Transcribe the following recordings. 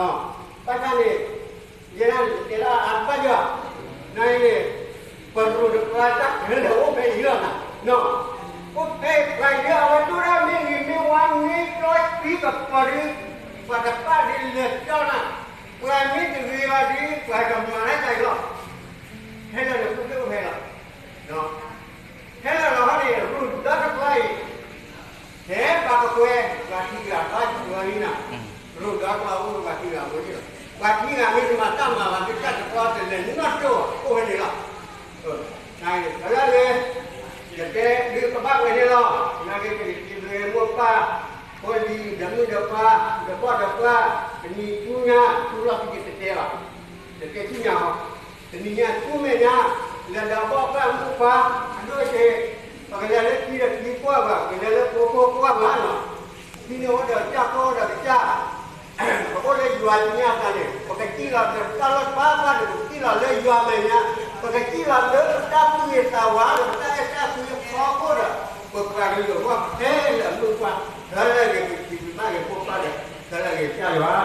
ဘၣ်ဆၣ်န့ၣ် ယဲဒၣ်န့ၣ် ယတဲဒၣ်အါတဘၣ်ယွၤ, နန့ၣ် ပရူးတပှၤတၢ်ခဲလၢာ်အိၣ်ဖဲအံၤလီၤနၤ, အိၣ်ဖဲပှၤလၢအဝဲဒိၣ်ဒၣ်မ့ၢ်ဂ့ၤမ့ၢ်ဝါမ့ၢ်တြီသံကပီၤဒီး ပှၤတပာ်ဒ်လဲၤကၠီနၤ, ပှၤမ့ၢ်တဂ့ၤဘၣ်ဒီး ပှၤကမၤတၢ်အံၤလီၤ, ခဲလၢာ်န့ၣ်အိၣ်ဖဲအိၣ်ဖဲလီၤ. ခဲလၢာ်လီၤဟီန့ၣ် ရူးဒီတပှၤအံၤ ဟဲပာ်ကကွဲ ပှၤထံဂၤဘၣ်ယွၤလံနၤ, ရူးဒီတပှၤအိၣ်ပှၤထံဂၤအိၣ်လံလီၤ, ပှၤထံဂၤမ့ၢ်တမၤတၢ်မၤဘၣ်ဒီး တၢ်တပှၤတလဲၤနီၢ်တိၢ်ဘၣ် အိၣ်ဝဲန့ၣ်လီၤ. နကဲဒုးကဘၣ်ဝဲန့ၣ်လီၤ, နကဲက့ၤက့ၤလွဲမိၢ်ပၢ် ဖိလံၤ ဒီးမုၣ်ဒီးပှၢ် ဒီးဘီၣ်ဒီးပှၢ် တနံၤဆူညါ ဆူလီၢ်ခံက့ၤတတဲဘၣ်, တတဲဆူညါဟီ တနံၤညါဆူမဲာ်ညါ လဲၤဒီးဘီၣ်ပှၢ်မုၣ်ပှၢ် အဒိၣ်အဆံး, ပကလဲၤလၢထံဒီးထံကွၢ်ဘၣ်, ပကလဲၤလၢဖိဖိကွၢ်ဘၣ်လီၤ. ထံန့ၣ်အိၣ်ဒီးကစၢ် ကီၢ်ဒီးကစၢ်, ပအိၣ်လၢယွၤသ့ၣ်ညါသးန့ၣ် ပကစံၣ်လီၤလၢတၢ်လီၢ်တဖၣ်ဖၣ်ဒီး ပကစံၣ်လီၤလၢယွၤမဲာ်ညါ, ပကစံၣ်လီၤလၢပတၢ်သူၣ်ဂ့ၤသးဝါဒီးပတၢ်အဲၣ်တၢ်ကွံအဖီခိၣ်ဒီး ပပှၤကလုာ်အိၣ်ဖဲလၢအမုၢ်ပှၢ် ခဲလၢာ်ဂ့ၤ ပထံပဘၣ်ဂ့ၤ ဖိပၢ်ဒီး ခဲလၢာ်ဂ့ၤကစၢ်ယွၤ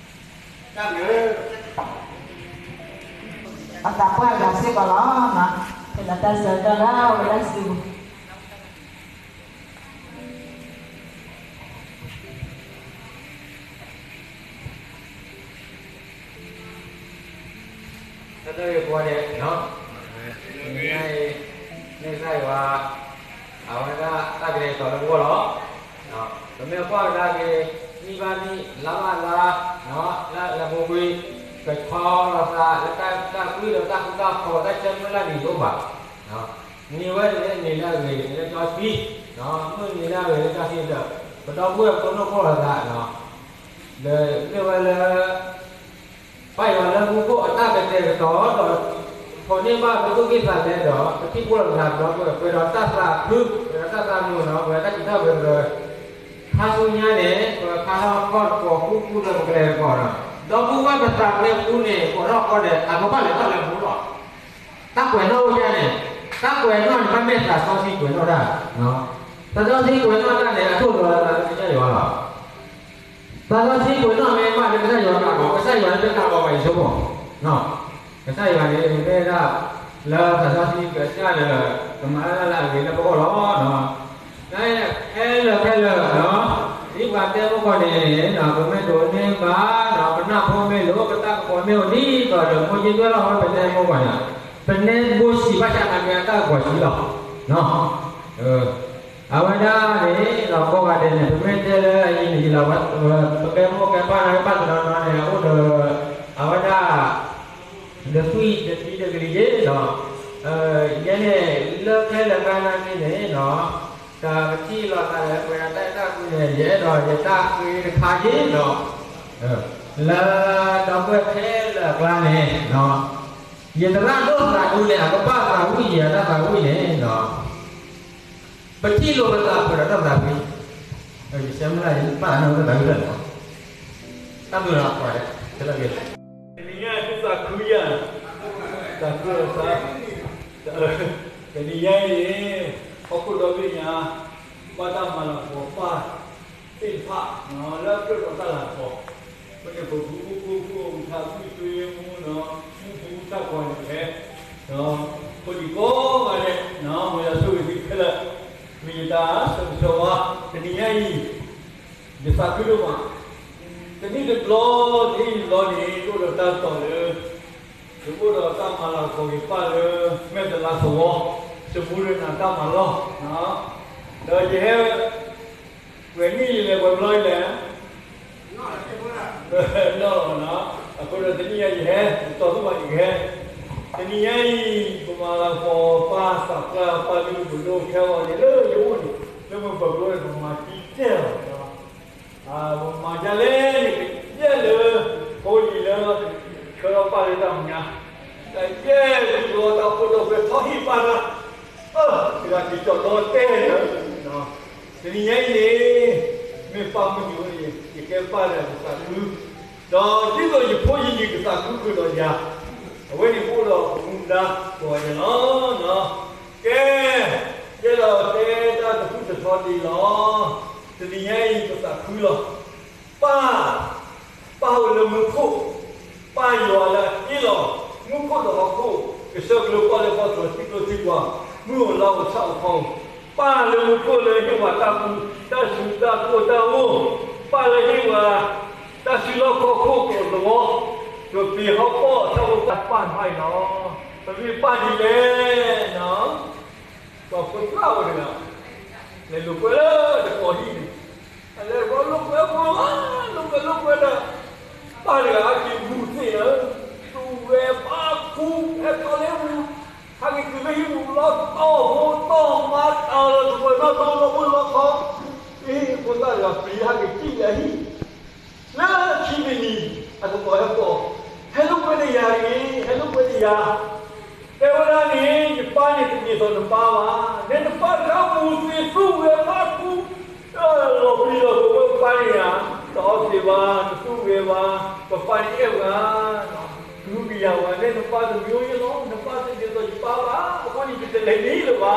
တၢ်ဘျုး အသးပှၢ်ဂၤစ့ၢ်ကီးလီၤ, ဖဲလီၤတၢ်ဆၢကတီၢ်လၢအဝဲဒၣ်စူ တၢ်ဘျုးပှၤဒဲး, မ့ၢ်ကစၢ်ယွၤ အဝဲဒၣ်တၢ်ကတဲာ်ကတီၤလၢပဂီၢ်လီၤ. ပမ့ၢ်ကွၢ်ကဒါက့ၤ နံၣ်ဘၣ်နံၣ် လါဘၣ်လါ လၢလၢပူၤကွံာ် ကဆီလီၤသးလၢတၢ် တၢ်ကွံဒီးတၢ်ဃူတၢ်ဖိး တၢ်ဆၢမုၢ်လၢ်န့ၣ်တအိၣ်ဘၣ်. နံၤဝဲန့ၣ် နံၤလၢအဂ့ၤ နံၤလၢစီဆှံ, မုၢ်နံၤလၢအဂ့ၤလၢစီဆှံဒီး ပဒီပုၢ်ဝဲၢ်ကိးနီၢ်ခိၣ်လီၤသး ဒီးမ့ၢ်ဝဲလၢ ပၢ်ယွၤလၢမူခိၣ်အတၢ်ကတဲာ်ကတီၤဒီး ထိးန့ၢ်ဘၣ်ပသူၣ်ကံၢ်သးလဲဒီး ပထံၣ်ဘၣ်လိာ်သးဒီး ပှဲၤဒီးတၢ်သးခု ပှဲၤဒီးတၢ်သးမုာ်ဒီး ပှဲၤဒီးတၢ်စံးထီၣ်ပတြၢၤ ခါဆူညါန့ၣ် ပကခါထီၣ်ကီၢ်တကီၢ်ဃူဃူဒီးပကလဲၤတကီၢ်ဒီး ဒီပုၢ်ဝဲၢ်ပသးပှဲၤဃူန့ၣ် ကိးထီၣ်ကီၢ်ဒီး အကဘၣ်လဲၤထီၣ်လဲၤမူလီၤ. တၢ်ကွဲးနီၣ်အိၣ်ယဲန့ၣ် တၢ်ကွဲးနီၣ်န့ၣ် ဘၣ်မ့ၢ်သးစီဆှံကွဲးနီၣ်တၢ်, သးစီဆှံကွဲးနီၣ်တၢ်န့ၣ် အထိၣ်လီၤသးလၢကစၢ်ယွၤလီၤ. သးစီဆှံကွဲးနီၣ်မ့ၢ်ဘၣ်လၢကစၢ်ယွၤတၢ်ကီး ကစၢ်ယွၤလၢတၢ်ကီးဘၣ်ယဆိကမိၣ်, ကစၢ်ယွၤန့ၣ် မ့ၢ်ဒၣ်လၢသးစီဆှံကစၢ်ဒီး ကမၤလၢ်လၢ်လၢအဂ့ၤလၢပဂီၢ်လီၤ. နဟဲလၢာ်ခဲလၢာ်လီၤ, ဒ်ပှၤတဲမိၢ်ကီၢ်န့ၣ် ပမ့ၢ်ဒိးန့ၢ်ဘၣ် ပနၢ်ဖိမ့ၢ်လိာ် ပတၢ်ကပီၤမ့ၢ်အိၣ်ဒ်သိးဒီး မိၢ်က့ၤတွဲၢ်လီၤဝဲပတဲမိၢ်ကီၢ်န့ၣ်, ပနဲဘိဆံးဘၣ်ဆၣ်သနာ်က့အတၢ်ကပီၤဆံးလီၤ. အဝဲဒၣ်န့ၣ်ဒီးကိးဂၤဒဲးန့ၣ် ပမ့ၢ်တဲလၢအယံၤန့ၣ်ယံၤလီၤ, ပကဲမိၢ်ကဲပၢ်န့ၣ် ဘၣ်တနီၤနီၤန့ၣ် အိၣ်ဒီး အဝဲဒၣ် ဒီးသွံၣ်တသံတကလံၤယ့ၣ်ဒီး ယဲန့ၣ် လၢခဲလၢာ်ခဲဆ့န့ၣ်ဒီး တၢ်ကထံၣ်လိာ်သးလၢပှဲၤတၢ်အဲၣ်တၢ်ကွံန့ၣ် ယအဲၣ်ဒိးယတၢ်ဃ့တခါယ့ၣ်ဒီး လၢဒီပုၢ်ဝဲၢ်ခဲလၢာ်အကျါန့ၣ် ယသရၣ်ဒိၣ်သးဒူန့ၣ် အကဘၣ်သးဝံၣ်ယၤတၢ်သးဝံၣ်န့ၣ်ဒီး ပထံၣ်လိာ်ပသးပှဲၤဒီးတၢ်သးဝံၣ်, ယဆၢမုၢ်လၢ်ယဘၣ်နၢ်တၢ်သးဝံၣ်လီၤ, တၢ်ဘျုးလီၤပှၤဒဲး, တလၢက့ၤ တနံၤညါဒုးသးခုယၤ, သးခုလီၤသး, တနံၤညါအံၤန့ၣ် ဟီၣ်ခိၣ်ဒီဘ့ၣ်ညါ ဘၣ်တၢ်မၤလၤကပီၤပၢ်သ့ၣ်တဖၣ် လၢအကြၢးဒီးတၢ်လၤကပီၤ, အဃိန့ၣ် ပဘူးပူဖှိၣ်ထး မုၢ်တွ့မူနီၤ မူပူထးပှၤန့ၣ်ဖဲ ဒီးဖိဒံကိးဂၤဒဲး မ်ယွၤဆိၣ်ဂ့ၤသုခဲလၢာ်, မ့ၢ်ယတၢ်ဆၢဂ့ၤဆၢဝါ တနံၤညါအံၤ ယသးခုဒိၣ်မး, တနံၣ်တဘျီ တနံၣ်တဘျီန့ၣ် တအိၣ်ဒီးတၢ်ကတီၢ်လၢ ယအိၣ်ဒီးတၢ်မၤလၤကပီၤက့ၤပၢ်လၢ မဲာ်တလါသဝီ တမူရနၤတၢ်မၤလီၢ်, ဒီးယဟဲ ပှဲၤနံၣ်ယလဲၤ ပှဲၤဘျီယလဲၤ နီၢ်လီၤနီၤ, အဃိဒီးတနံၣ်ညါယဟဲ ယတီၢ်သူၣ်ဘၣ်ယကဟဲ, တနံၤညါအံၤ ပမၤလၤကပီၤပၢ်သးပှၢ်ပၢ်လုၢ်ပဒိၣ်ခဲအံၤန့ၣ် လၢယအိၣ်န့ၣ် လၢပပှၤကလုာ်န့ၣ် ပမၤကံတဲလီၤ, ပမၤဒ်လဲၣ်န့ၣ် ယဲၢ်လၢ ဖိလံၤလၢ ဆှၢလီၤပၢ်လၢတၢ်မဲာ်ညါ, တၢ်ယဲၢ်လၢတၢ်ဖိတၢ်ဘျၢထီၣ်ဟံၣ်ပၢ်တၢ် အၢ တဂၤက့ၤကၠီၣ်ဒီတဲလၢ တနံၤညါအံၤန့ၣ် မ့ၢ်ပၢ်မုၢ်နံၤဝဲန့ၣ် ယကဲပၢ်ဒီးယသးခု, ဒီးဒ်သိးယဖိယလံၤကသးခုဃုာ်ဒီးယၤ, အဝဲန့ၣ်ကအိၣ်ဒီးပမူဒါကိးဂၤဒဲးလီၤ. ကဲ, ယအဲၣ်ဒိးတဲတၢ်တဖုၣ်တထီဒ်အံၤလီၤ. တနံၤညါအံၤပသးခုလီၤ. ပၢ်, ပၢ်ဧၢ ယွၤလၢအတ့လီၤ မူခိၣ်ဒီးဟီၣ်ခိၣ်, ကဆှၢကလိပီၣ်လဲၣ်ပီၣ်သီ ထံကျိထံကွၢ်, မုၢ်ဧိၤလါဧိၤဆၣ်ဧိၤခီဧိၤ, ပၢ်လၢမူခိၣ်လၢဟ့ၣ်ဝဲတၢ်ကူ, တၢ်စူၤတၢ်ကိၢ်တၢ်အိၣ်, ပၢ်လၢဟ့ၣ်ဝဲ တၢ်စုလီၢ်ခီၣ်ခိၣ်သဝီ, ကပ့ၤဟီၣ်ပီၣ်တၢ်အိၣ်သး ပၢ်တဖၣ်အံၤလီၤ. ပမ့ၢ်ပၢ်ဒ်လဲၣ်, ပှၤဖိသၣ်ဝဲတဂၤ လဲၤလိာ်ကွဲလၢတကိးဟံၣ်န့ၣ်, အလဲၤဃီလိာ်ကွဲဖိလီၤ, လိာ်ကွဲလိာ်ကွဲဒီး ပၢ်တဂၤဟဲက့ၤမူသ့ၣ်လၢ သူၣ်ဝဲဖးခူ ဟဲတီလၢမူ, ဟဲက့ၤတုၤလၢဟံၣ်ပူၤလီၤ တီၢ်ဖိတီၢ်မါတၢ်လီၤ တပှဲၤနီၣ်ထီလီၤအိၣ်လီၤခီ, အ့ ဖိသၣ်တဂၤပျံၤဟဲက့ၤကံၣ်လၢဟံၣ် လၢခံမံၤနံၤ အသကိးဟဲကိး, ဟဲလိာ်ကွဲဒီးယၤတဂ့ၤ, ဟဲလိာ်ကွဲဒီးယၤ, တဲဝဲဒၣ်န့ၣ် ယပၢ်န့ၣ်တဒ်သိးနပၢ်ဘၣ်, နဲနပၢ်တခါမူသ့ၣ်သူၣ်ဝဲဖးခူ, လီၤပျံၤလီၤဖုးဝဲပၢ်န့ၣ်ဧါ, တအီၣ်သ့ဘၣ်, တသူၣ်ဝဲဘၣ်, ပပၢ်န့ၣ်အဲၣ်ဝဲဧါ, သူၣ်ကယၤဝဲ, နဲနပၢ်တမံၤအိၣ်ယဲလီၤ, နပၢ်တဒ်သိးယပၢ်ဘၣ်, အဃိန့ၣ် ယတလဲၤန့ၢ်လၢၤဘၣ်.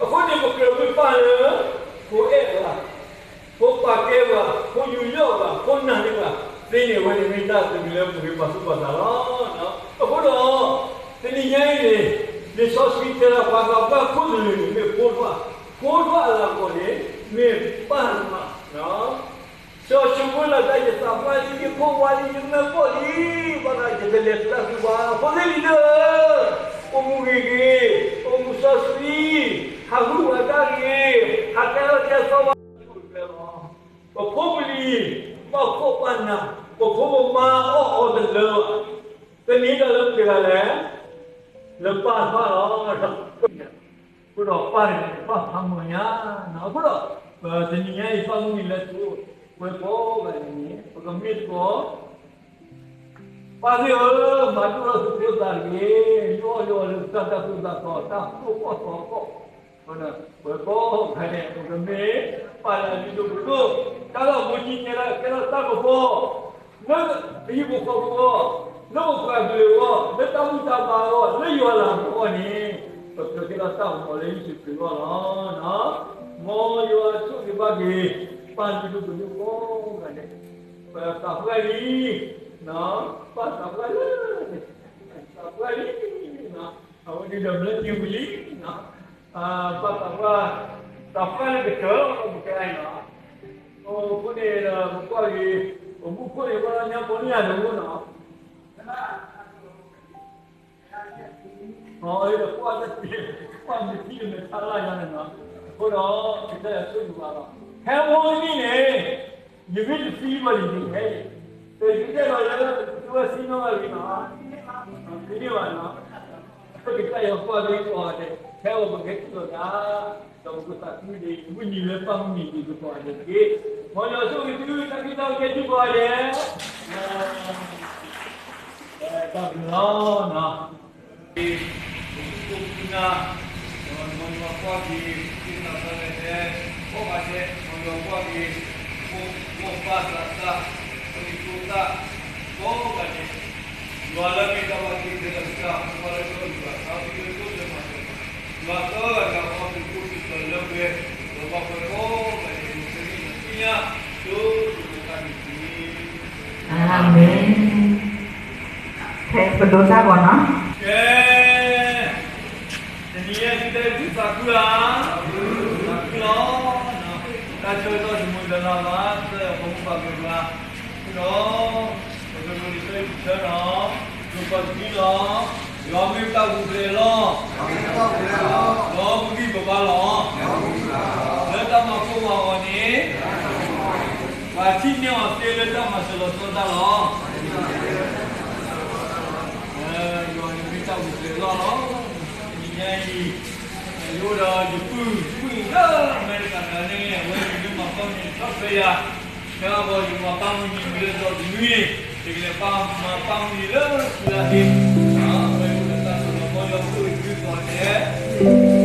အဃိန့ၣ် ပကြၢးမ့ၢ်ပၢ်လၢ ဖိအဲၣ်ဝဲ ဖိပာ်ကဲပှၤ, ဖိယူးယီၣ်ပှၤ, ဖိနာ်န့ၢ်ပှၤသ့န့ၣ် အဝဲန့ၣ်မ့ၢ်တၢ်သဘျ့လၢပဂ့ၤပှၤသူၣ်ပှၤသးလီၤ. အဃိဒီး တနံၤညါအံၤန့ၣ် လံာ်စီဆှံတဲလၢပှၤဂၤပှၤခိၣ်သလုးန့ၣ် မ့ၢ်ဖိထွၣ်, ဖိထွၣ်အလၤကပီၤန့ၣ် မ့ၢ်ပၢ်တဖၣ် စီၤၡမူၤအ့လးတဲ ယသးပှၢ်လံ ယခိၣ်ဝါလံယမဲာ်ဘီၣ်လံ, ဘၣ်ဆၣ်ယတလဲၤသဒၣ်သုဘၣ်. ဖိသ့ၣ်လံၤသ့ၣ်ဧၢ, အိၣ်မူဂ့ၤဂ့ၤ, အိၣ်မူစီဆှံ, ဟးဂူာ်ဟးဂီၤဂ့ၤ, ဟးတဲလီၤတဲသီဘၣ်, ပဖိပလံၤ, ပခိၣ်ပနၢ်, ပဖိပမါအီၣ်အီတလၢဘၣ်, တမ့ၢ်တၢ်လၢမတၤတဂၤလဲၣ်, လၢပၢ်တဖၣ်လီၤ. အဃိဒီးပၢ်န့ၣ် ပၢ်ဖးမီၤညါ, အဃိဒီး ပတနံၤညါအံၤ ပၢ်မုၢ်နံၤလၢသုအိၣ်ဝဲကိးဂၤဒဲးန့ၣ် ပကမ့ၢ်သကိး ပၢ်သ့ၣ်ဧၢ, မၤဒိၣ်ထီၣ်သုဖိသၣ်တက့ၢ်, ယအီၣ်ယအီလၢတၢ်တၢ်သိၣ်တၢ်သီ တၢ်သိၣ်ကီၢ်သီကီၢ်, အဃိဒီး ပဝဲကိးဂၤဒဲး ပကမ့ၢ်ပၢ်လၢအလုၢ်ဒိၣ်ပှ့ၤဒိၣ်, တၢ်လၢအမူကံကဲထီၣ် ကဲထီၣ်တၢ်ကပီၤ လၢပဟံၣ်ဖိဃီဖိအဂီၢ်, လၢပပှၤကလုာ်အဂီၢ်, လၢတၢ်ဘူၣ်တၢ်ဘါအဂီၢ်, လၢယွၤအလၤကပီၤအဂီၢ်န့ၣ်, ပကြၢးကဲထီၣ်တၢ်ကပီၤလၢယ့ၣ်ၡူးခရံာ်အဂီၢ်လီၤ. မ်ယွၤဆိၣ်ဂ့ၤဘၣ်က့ၤ ပၢ်လုၢ်ဒိၣ်ပှ့ၤဒိၣ်ကိးဂၤဒဲး, ပသးပှၢ်လံ, ပၢ်သးပှၢ်လံ, သးပှၢ်လံ, အဝဲန့ၣ်ဒီးဘျၢထံဝံၤလံ, ပၢ်သးပှၢ်, သးပှၢ်လၢကတၢၢ်လီၤ ပကဲအံၤလီၤ. အဃိန့ၣ်ဒီး ပကွၢ်က့ၤ ပမူခိၣ်န့ၣ် ဘၣ်လၢညါပိာ်န့ၢ်ယၤတအိၣ်နီၤ, အဝဲဒီးကွၢ်တၢ်တ့ၢ်, ကွၢ်မ့ၢ်ထံၣ်လၢမဲာ်ထါလၢ်ညါန့ၣ်နီၤ, အဃိဒီး ကစၢ်ယွၤဆိၣ်ဂ့ၤဘၣ်လီၤ. ဟဲဝဲန့ၣ်န့ၣ် ယမ့ၢ်တသံဘၣ်န့ၣ် ယဟဲ, ပကတဲလီၤလၢ သုဝဲသံနီၣ်ဘၣ်လံနီၤ, သံန့ၢ်ဘၣ်နီၤ, ကစၢ်ယွၤကွၢ်က့ၤကိးဂၤဒဲး, ဟဲဝဲပကဟဲထံၣ်လိာ်သး, ဒီးပကသးခုဒံး မုၢ်နံၤလၢပၢ်မုၢ်နံၤဒံးကပီၤဒဲးတက့ၢ်. မ်ယွၤဆိၣ်ဂ့ၤသု တၢ်ခံတၢ်ဝဲကဲထံကီၢ်ဂၤဒဲး, တၢ်ဘျုးလီၤ. ပခိၣ်ပနၢ်, မ်ယွၤကွၢ်က့ၤ သ့ၣ်တဖၣ်လၢဟဲ ကိးဂၤဒဲး, မ်ယွၤကွၢ်က့ၤ မိၢ်ပၢ်သးစၢ်, ဖိဒံဖိသၣ် ကိးဂၤဒဲး, ယွၤလၢမ့ၢ်တၢ်ဘၣ်တ့ခဲလၢာ်ကစၢ် မ့ၢ်ပၢ်လၢကီၢ်ယွၤ သးဝံၣ်လၢကီၢ်လၢမၤစၢၤ, ယွၤသၢဂၤတဂၤဃီ သုးခိၣ်သုးကၢၤလၢပှဲၤ ဒီးဘၣ်ပှဲၤကိးဂၤဒဲး မ်ကန့ၢ်သ့ၣ်ညါ ဒိၣ်ဒိၣ်မးတၢ်န့ၣ်တက့ၢ်. အၤမ့ၣ်. ဖဲပဒိတၢ်ဂီၤနီၤ, ကဲ, တနံၤအံၤ သုတဲသုသးခုဧါ, သးခုလီၤ. တၢ်ဆၢကတီၢ်တမုာ်လၢၤလၢၤဘၣ်, ကစၢ်ယွၤဖိမုၣ်ဘၣ်က့ၤပှၤ, အဃိဒီး ပကဒိးန့ၢ်ဆၢယုၢ်ဆၢနီၤ, ဒိးပှၤတကံလီၤ, ယွၤမ့ၢ်ပတၢ်အိၣ်ဖျဲၣ်လီၤ, ဒီးပဂံၢ်ပဘါလီၤ, လၢတၢ်မၤခိၣ်မၤဂီၤန့ၣ် ပှၤထံၣ်န့ၢ်အီၤသ့လၢတၢ်မၤစၢၤလီၤဆီဒၣ်တၢ်လီၤ. ယွၤန့ၣ်မ့ၢ်တၢ်အိၣ်ဖျဲၣ်လီၤလီၤ. တနံၤညါအံၤ ယအိၣ်ဒီးယပုၢ်, ယပုၢ်လၢအမဲရကၤတဂၤန့ၣ် အဝဲမ့ၢ်မၤပၢ်မုၢ်နံၤထီၣ်ဖဲယၤ, တၢ်ဘီယမၤပၢ်မုၢ်နံၤမ့ၢ်လၢဒီးတနွံန့ၣ် ယကလဲၤပၢ်မၤပၢ်မုၢ်နံၤလၢခံလါဟ့, အဝဲအိၣ်ဒီးတၢ်စိတၢ်ကမီၤ ယွၤဆိၣ်ဂ့ၤသုကိးဂၤဒဲး.